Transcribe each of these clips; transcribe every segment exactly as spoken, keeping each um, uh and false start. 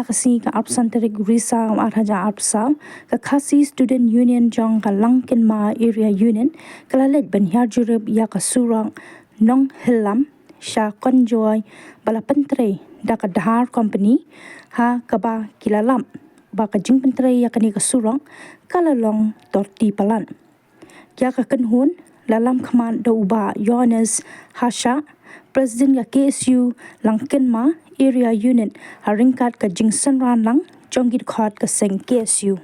Ka sngi ka arphew san tarik u Risaw ar hajar arphew saw, ka Khasi Student Union jong ka Langkinma Area Unit ka la leit ban hiar jurip ïa ka surok Nonghillam sha Kynjoy ba la pyntrei da ka Dhar Company, ha kaba ki la lap ba ka jingpyntrei ïa kane ka surok ka la long torti palat. Ïa ka kynhun la lam khmat da u Bah Yohanes Hashah, President ka K S U Langkinma Area Unit, ha ryngkat ka jingsynran lang jong ki dkhot ka seng K S U.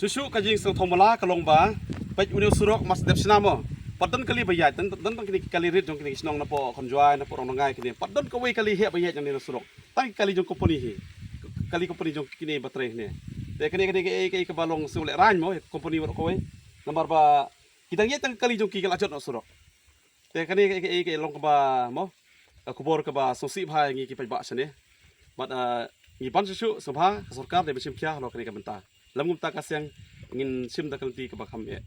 Shuh shuh ka jingsngewthuh mala ka long ba peit une u surok mas dep shna mo. Pat don kali ba ïaid, don, don, don kine ki kali rit jong kine ki shnong napoh Kynjoy, napoh Rongdongai kine. Pat don kawei kali heh ba ïaid jong kine u surok. Tang ki kali jong company hi. Kali company jong kine ba trei hne. Te kane kane kaei kaei kaba long sngewlehrain mo, company baroh kawei. Namar ba ki dang ïaid tang kali jong ki ka la jot noh surok. Te kane kaei kaei kaei long kaba mo, ka khubor kaba sngewsih bha ïa ngi ki paidbah shane. Bad, ah, ngi ban shuh shuh sngewbha ka sorkar dei ban shim khia halor kane ka bynta. Lym kumta ka seng ngin shim da ka lynti kaba kham eh.